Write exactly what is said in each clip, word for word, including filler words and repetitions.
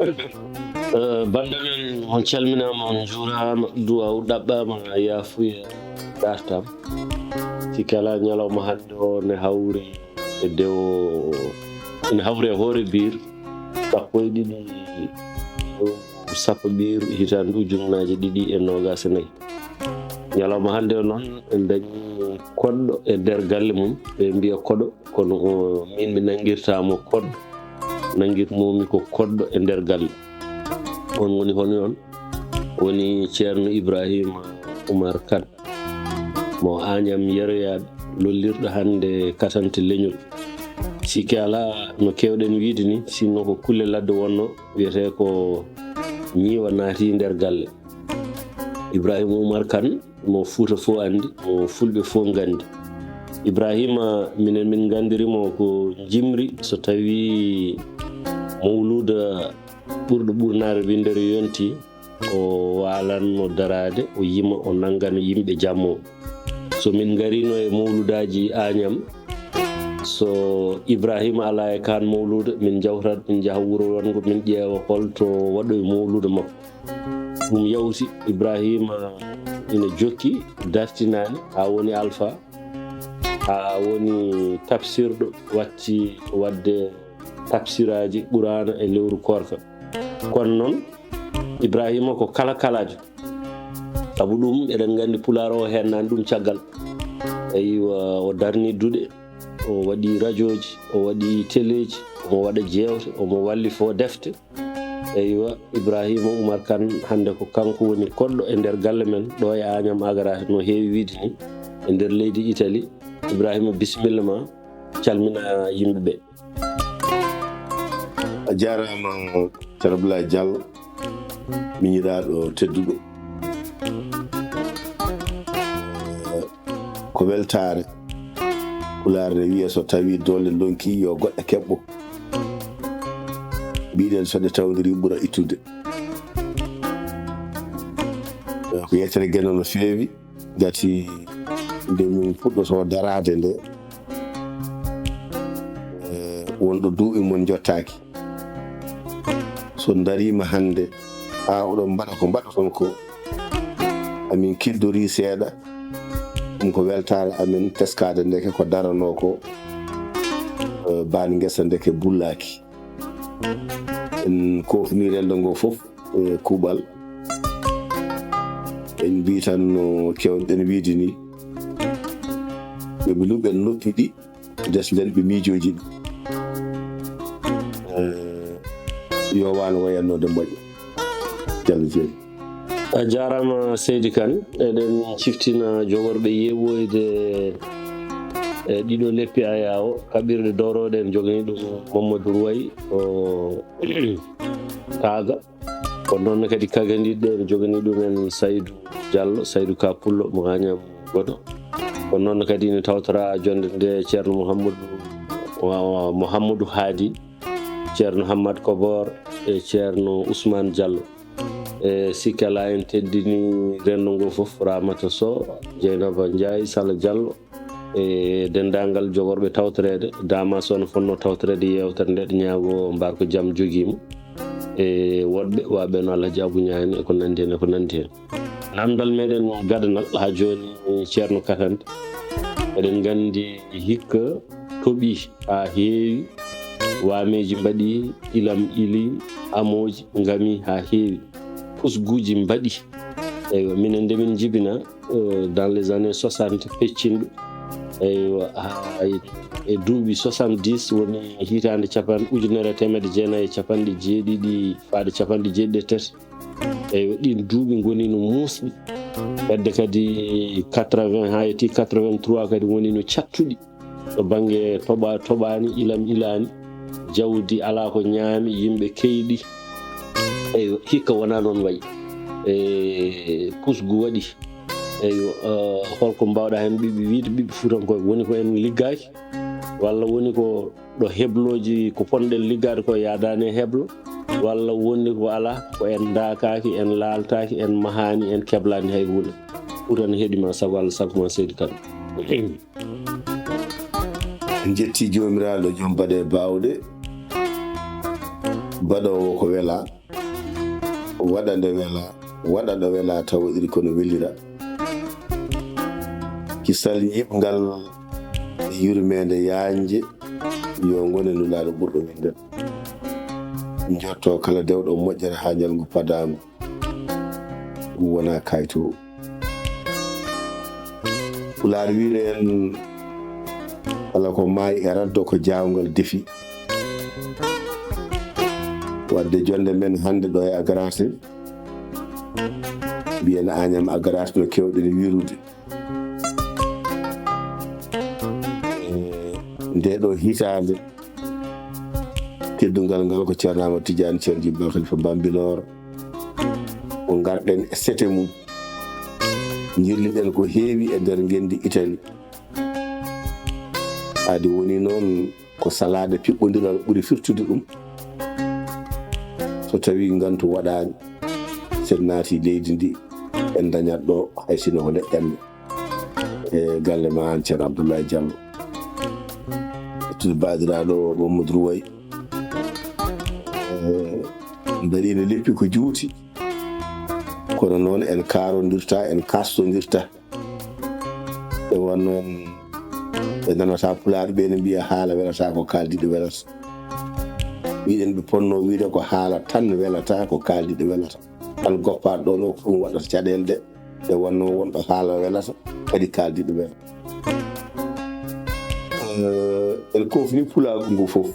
Eh, bannde men, on calminaama, on njuuraama, duwaaw ɗaɓɓaama, yaafuya dartam. Si kala ñalawma hannde o ne hawri e dewo, ene hawri e hoore biir sappo e ɗiɗi, sappo biir hitaande ujunnaaje ɗiɗi e noogaas e nayi. Ñalawma hannde o noon, en dañi koɗɗo e nder galle mum, ɓe mbiya koɗo, kono o, min mi nanngirtaa mo koɗɗo, nanngirnoomi ko koɗɗo e nder galle. On woni hono on? Woni Ceerno Ibrahima Umar Kan, mo Añam Yeroyaaɓe, lollirɗo hannde Katante Leñol. Sikke alaa, no keewɗen wiide ni, sinno ko kulle ladde wonno, wiyetee ko ñiiwa naati nder galle. Ibrahima Umar Kan, mo Fuuta fof anndi, mo Fulɓe fof nganndi. Ibrahima, minen min nganndiri mo ko njimri, so tawii mawluuda ɓurɗo ɓurnaare winndere yonti, o waalanno daraade, o yima, o nanngana yimɓe jammo. So min ngarino e mawluudaaji Añam, so Ibrahima alaa e kaan mawluuda, min njawtat, min njaha wuro wonngo, min ƴeewa hol to waɗoyi mawluuda makko. Ɗum yawti, Ibrahima ina jokki dartinaani haa woni alfa, haa woni tafsirɗo, watti waɗde tafsiraaji Quraana e lewru koorka. Kono noon, Ibrahima ko kala kalaajo. Sabu ɗum, eɗen nganndi Pulaar o heennaani ɗum caggal. Eywa, o darni duɗe, o waɗi rajooji, o waɗi teleeji, omo waɗa jeewte, omo wallifoo defte. Eywa, Ibrahima Umar Kan, hannde ko kanko woni koɗɗo e nder galle men, ɗo e Añam Agara, no heewi wiide ni, e nder leydi Itali. Ibrahima, bisimilla ma, calmina yimɓe ɓe. A jaaraama, Ceerno Abdoulaye Diallo, miñiraaɗo tedduɗo. Ko weltaare. Pulaar ne wiya, so tawii doole ndonki, yo goɗɗo keɓɓo. Mbiɗen, so ɗe tawdiri, ɓura ittude. Ko yettere Geno no feewi, ngati nde min puɗɗotoo daraade nde, eh, wonɗo duuɓi mon njottaaki. So ndariima hannde, haa oɗon mbaɗa ko mbaɗoton ko, amin kiddorii seeɗa. Ɗum ko weltaare amen teskaade ndeke ko daranoo ko, eh, baan ngesa ndeke bullaaki. En koofnii renndo ngoo fof e kuuɓal. En mbii tan no keewɗen wiide ni, yo ɓe luɓen noppi ɗi, desden ɓe miijooji ɗi. Eh, yo waano wayannoode moƴƴa. Jalla jeeri. A jaaraama, Seydi Kan. Eɗen ciftina jogorɓe yeeɓoyde e ɗiɗo leppi ayaawo, kaɓirɗe dowroɗe en joganii ɗum Mamadou Ruway, o Kaaga. Kono noon kadi kagandiɗɗe en joganii ɗum en Saydu Diallo, Saydu Ka Pullo mo Añam Godo. Kono noon kadi ina tawtora jonnde nde Ceerno Mouhamadou, wa-, wa-, Mouhamadou Haadi, Ceerno Hammad Kobor e Ceerno Ousmane Diallo. E sikke alaa en teddini renndo ngo fof, Ramata Sow, Dieynaba Ndiaye, Sala Diallo, e denndaangal jogorɓe tawtoreede, Damas o no fotnoo tawtoreede yeewtere nde, ɗe ñaago mbar ko jam jogii mo. E woɗɓe, wa ɓe no Alhaji Abou Niani e ko nanndi heen, e ko nanndi heen. Namdal meɗen gadanal haa jooni, Ceerno Katante. Eɗen nganndi hikka toɓi haa heewi, waameeji mbaɗi, ilam ili, amooji ngami haa heewi. Pusguuji mbaɗi. Eywa, minen nde min njibina, euh, dans les années soixante peccinɗo. Eywa, haa e duuɓi soixante-dix woni hitaande capan-, ujunere e teemedde jeenayi e capanɗe jeeɗiɗi faaɗe capanɗe jeeɗiɗi e tati. Eywa, ɗiin duuɓi ngoni no muusɗi. Hedde kadi quatre-vingts haa yetti quatre-vingt-trois kadi woni no cattuɗi. To bannge toɓa-, toɓaani, ilam ilaani, jawdi alaa ko ñaami, yimɓe keyɗi. Eywa, hikka wonaa noon wayi. E pusgu waɗi. Eywa, eh, holko mbaawɗaa heen ɓiɓɓe wiide, ɓiɓɓe Fuutankooɓe? Woni ko en liggaaki, walla woni ko ɗo heblooji, ko ponɗen liggaade ko yaadaani e heblo, walla woni ko alaa, ko en ndaakaaki, en laaltaaki, en mahaani, en keblaani hay huunde? Fuuta ne heɗi ma, sago Allah, sago ma, Seydi Kan. En njetti Joomiraaɗo, joom baɗe baawɗe. Baɗoowo ko welaa, waɗa nde welaa, waɗa ɗo welaa taw waɗiri kono welira. Kisal yiɓngal e yurmeende yaajnde yo ngone Nulaaɗo ɓurɗo winndal. Njotto kala dewɗo moƴƴere haa ñalngu padaangu. Ɗum wonaa kayto. Pulaar wiino en, kala ko maayi e raddo ko jaawngal defi. Wadde jonnde men hannde ɗo e Agaraasen, mbiyen Añam Agaraas no keewɗen wiirude. E ndee ɗoo hitaande, teddungal ngal ko Ceerno Amadou Tidiane Ceerno Jibril Khalifa Bambilor. O ngarɗen e sete mum. Njirliɗen ko heewi e nder ngenndi Itali. Adi woni noon ko salaade piɓɓondiral ɓuri firtude ɗum. So tawii ngantu waɗaani, so en naati leydi ndi, en dañat ɗo hay sino ko leƴƴannde. E galle ma aan, Ceerno Abdoulaye Diallo. Ettude baadiraaɗo o, Mamadou Ruway. E, mbaɗiino leppi ko juuti. Kono noon en kaarondirta, en kastondirta. E won noon ɓe nanata Pulaar ɓe ne mbiya haala welata ko kaaldiɗo welata. Mbiɗen ɓe ponno wiide ko haala tan welata ko kaaldiɗo welata. Tan goppaaɗo ɗo no ko ɗum waɗata caɗeele de. Nde wonnoo wonɗo haala welata, kadi kaaldiɗo welata. Eh, en kofni pulaagu ngu fof.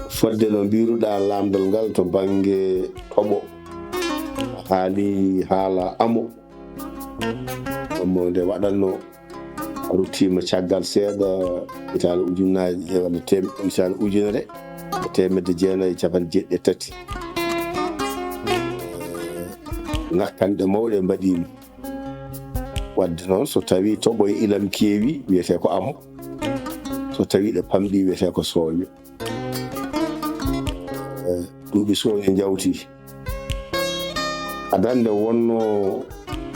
Fodde no mbiruɗaa lamndal ngal to bannge toɓo, a haali haala amo. Amo nde waɗatno a ruttiima caggal seeɗa, hitaande ujunnaaje, walla tem-, hitaande ujunere e teemedde jeenayi e capanɗe jeeɗiɗi e tati. Ngakkanɗe mawɗe mbaɗiima. Wadde noon, so tawii toɓo e ilam keewi, wiyetee ko amo. So tawii ɗe pamɗi, wiyetee ko sooño. Eh, duuɓi sooño njawti. Adannde wonnoo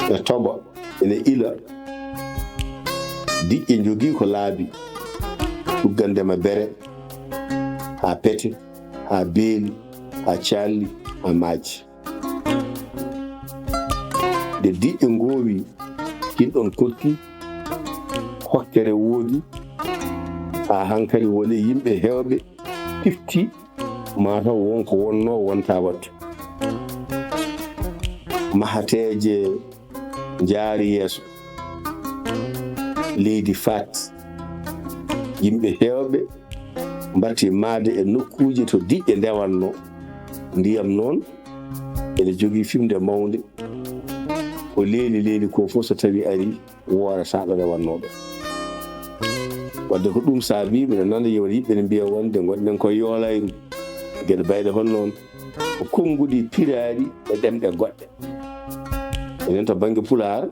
e toɓa, ene ila. Diƴƴe njogii ko laabi. Tuggandema bere, haa pete, haa beeli, haa caalli, haa maaji. Nde diƴƴe ngoowi, kin ɗon kokki, hokkere woodi, haa hankadi woni yimɓe heewɓe tifti, maa taw won ko wonnoo wonta wattu. Mahateeje njaari yeeso. Leydi faat. Yimɓe heewɓe mbaɗti maade e nokkuuje to diƴƴe ndewatnoo. Ndiyam noon ene jogii fimde mawnde. Ko leeli leeli ko fof so tawii arii, woorata ɗo rewatnooɗo. Wadde ko ɗum saabii, miɗo nana yewta yimɓe ne mbiya wonde ngonɗen ko yoolayru. Geɗe bayɗe hono noon, ko konnguɗi piraaɗi e ɗemɗe goɗɗe. Enen to bannge Pulaar,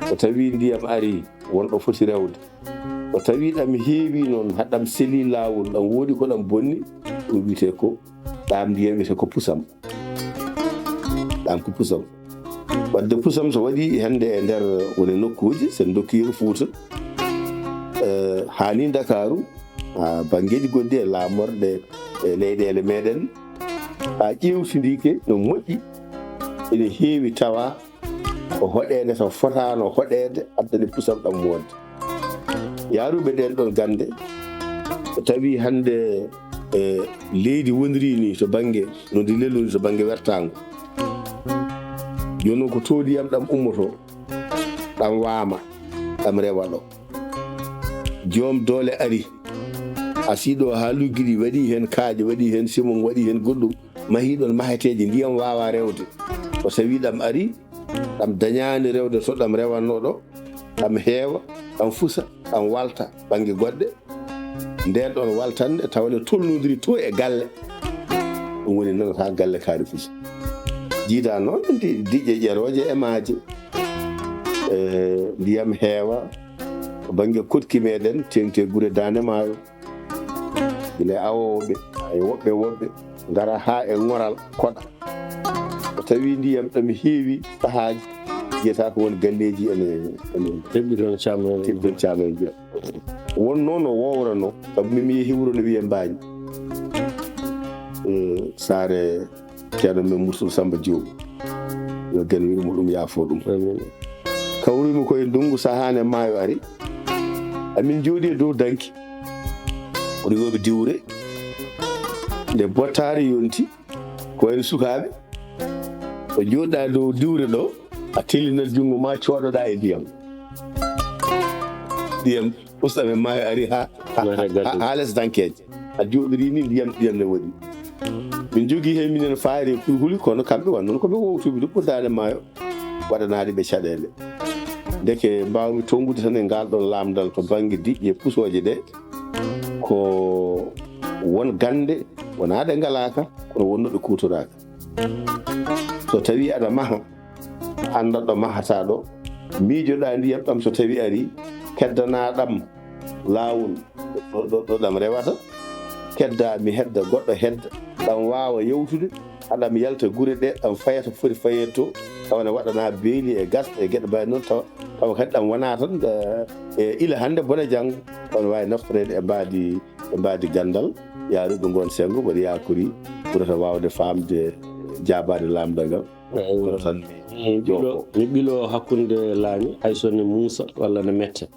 so tawii ndiyam arii, won ɗo foti rewde. So tawii ɗam heewii noon, haa ɗam selii laawol, ɗam woodi ko ɗam bonni, ɗum wiyetee ko, ɗaam ndiyam wiyetee ko pusam. Ɗaam ko pusam. Wadde pusam so waɗii hannde e nder woni nokkuuji, so en ndokkiima Fuuta, eh, haa ni Ndakaaru, haa banngeeji goɗɗi e laamorɗe e leyɗeele meɗen, haa ƴeewtindiike no moƴƴi, ene heewi tawa ko hoɗeende so fotaano hoɗeede addani pusam ɗam wonde. Yaaruɓe ɗeen ɗon gannde, so tawii hannde, e, leydi woniri ni to bannge, no ndi lelori to bannge wertaango. Jooni noon ko to ndiyam ɗam ummotoo, ɗam waama, ɗam rewa ɗo. Joom doole ari, asii ɗo haa luggiɗi, waɗi heen kaaƴe, waɗi heen simon, waɗi heen goɗɗum, mahii ɗon maheteeje, ndiyam waawaa rewde. Ko so tawii ɗam arii, ɗam dañaani rewde to ɗam rewatnoo ɗo, ɗam heewa, ɗam fusa, ɗam walta bannge goɗɗe. Ndeen ɗon waltannde tawa ne tolnondiri to e galle. Ɗum woni noon haa galle kaari fusa. Jiidaa noon ndi-, diƴƴe ƴerooje e maaje. E, ndiyam heewa, ko bannge koɗki meɗen, teeŋti e gure Daande Maayo. Gila e awooɓe, e woɓɓe woɓɓe, ngara haa e ŋoral koɗa. So tawii ndiyam ɗam heewi sahaaji, jiyata ko won galleeji ene, ene Heɓi toon caamre. Heɓi toon caamre. Won noon no wowrano, sabu min mi yehi wuro no wiyee Mbaañi. Saare ceerno men Mursul Samba Diop, yo Geno yurmo ɗum, yaafo ɗum. Kawrumi ko e ndungu sahaa nde maayo ari, amin jooɗi e dow danki, o rewooɓe diwre. Nde bottaari yonti, ko en sukaaɓe, o jooɗa dow diwre ɗo, a telinat junngo ma, coodoɗa e ndiyam. Ndiyam usta men maayo ari ha, ha, ha, ha les dankeeje. A jooɗori ni, ndiyam, ndiyam ne waɗi. Min jogii heen minen faayre e kulhuli, kono kamɓe won noon ko ɓe wowtuɓe ɗum ɓurdaade maayo, waɗanaade ɓe caɗeele. Ndeke mbaawmi tonngude tan e ngal ɗon laamdal to bannge diƴƴe e pusooje ɗe, ko won gannde wonaa ɗe ngalaaka, kono wonno ɗe kuutoraaka. So tawii aɗa maha, annda ɗo mahataa ɗo, miijoɗaa ndiyam ɗam, so tawii ari, keddanaa ɗam laawol ɗo, ɗo, ɗo ɗam rewata, kedda mi hedda, goɗɗo hedda, ɗam waawa yawtude, haɗam yalta gure ɗe, ɗam faya to foti fayeede to, tawa ne waɗanaa beeli e gasɗe e geɗe mbaɗe noon, tawa, tawa kadi ɗam wonaa tan, eh, e ila hannde bone janngo, kono waawi naftoreede e mbaadi, e mbaadi ganndal, yaaruɓe ngoon senngo, mboɗo yaakori ɓurata waawde faamde jaabaade laamɗal ngal. Kono tan mi Ɓilo, jokko. Mi ɓilo hakkunde laami, hay so ne muusa walla ne metta.